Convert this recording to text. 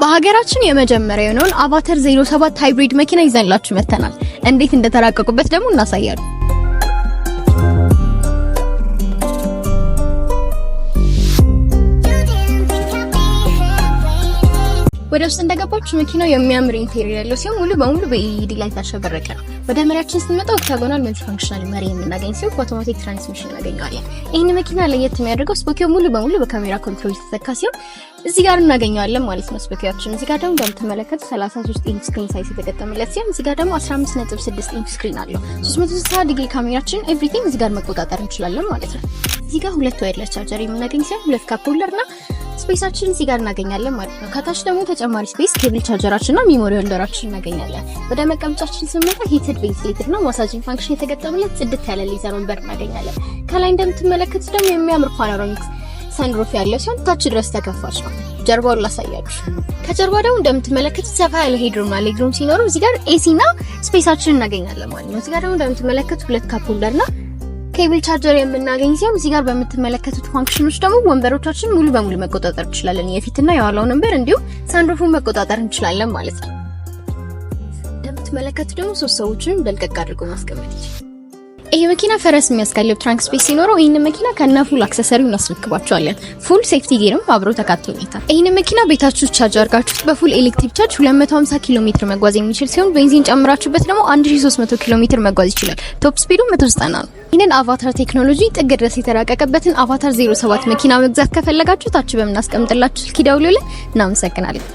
በሀገራችን የመጀመሪያ የሆነውን አቫተር 07 hybrid መኪና ይዘንላችሁ መጥተናል። እንዴት እንደተራቀቁበት ደግሞ እናሳያለን። ወደ ውስጥ እንደገባችሁ መኪናው የሚያምር interior ያለው ሲሆን ሙሉ በሙሉ በ LED light ያሸበረቀ ነው። ወደ መሪያችን ስንመጣ octagonal multifunctional መሪ የምናገኝ ሲሆን በ automatic transmission እናገኘዋለን። ይህን መኪና ለየት የሚያደርገው ስፖኪዮ ሙሉ በሙሉ በካሜራ control የተተካ ሲሆን እዚህ ጋር እናገኘዋለን ማለት ነው ስፖኪያችን። እዚህ ጋር ደግሞ እንደምትመለከቱ 33 inch screen size የተገጠመለት ሲሆን እዚህ ጋር ደግሞ 15.6 inch screen አለው። 360 ዲግሪ ካሜራችን everything እዚህ ጋር መቆጣጠር እንችላለን ማለት ነው። እዚህ ጋር ሁለት wireless charger የምናገኝ ሲሆን ሁለት cup holder እና space ኣችን እዚህ ጋር እናገኛለን ማለት ነው። ከታች ደግሞ ተጨማሪ space cable charger ኣችን እና memory holder ኣችን እናገኛለን። ወደ መቀመጫችን ስንመጣ heated ventilated እና massaging function የተገጠመለት ጽድት ያለ leather ወንበር እናገኛለን። ከላይ እንደምትመለከቱት ደግሞ የሚያምር panoramic sunroof ያለው ሲሆን ታች ድረስ ተከፋች ነው። ጀርባውን ላሳያችሁ። ከጀርባ ደግሞ እንደምትመለከቱት ሰፋ ያለ headroom እና legroom ሲኖረው እዚህ ጋር AC እና space ኣችን እናገኛለን ማለት ነው። እዚህ ጋር ደግሞ እንደምትመለከቱት ሁለት cup holder እና cable charger የምናገኝ ሲሆን እዚህ ጋር በምትመለከቱት function ኖች ደግሞ ወንበሮቻችን ሙሉ በሙሉ መቆጣጠር እንችላለን። የፊትና የኋላውን ወንበር እንዲሁም sunroof ኡን መቆጣጠር እንችላለን ማለት ነው። እንደምትመለከቱት ደግሞ ሶስት ሰዎችን በልቀቅ አድርጎ ማስቀመጥ ይችላል። ይሄ መኪና ፈረስ የሚያስጋልብ trunk space ሲኖረው ይህን መኪና ከነ full accessory ው እናስረክባቸዋለን። Full safety gear ም አብሮ ተካቶለታል። ይህን መኪና ቤታችሁ charge አድርጋችሁት በ full electric charge 250 ኪሎ ሜትር መጓዝ የሚችል ሲሆን ቤንዚን ጨምራችሁበት ደግሞ 1300 ኪሎ ሜትር መጓዝ ይችላል። Top speed ኡ 190 ነው። ይህንን አቫታር ቴክኖሎጂ ጥግ ድረስ የተራቀቀበትን አቫታር 07 መኪና መግዛት ከፈለጋችሁ ታች በምናስቀምጥላችሁ ስልክ ይደውሉልን። እናመሰግናለን።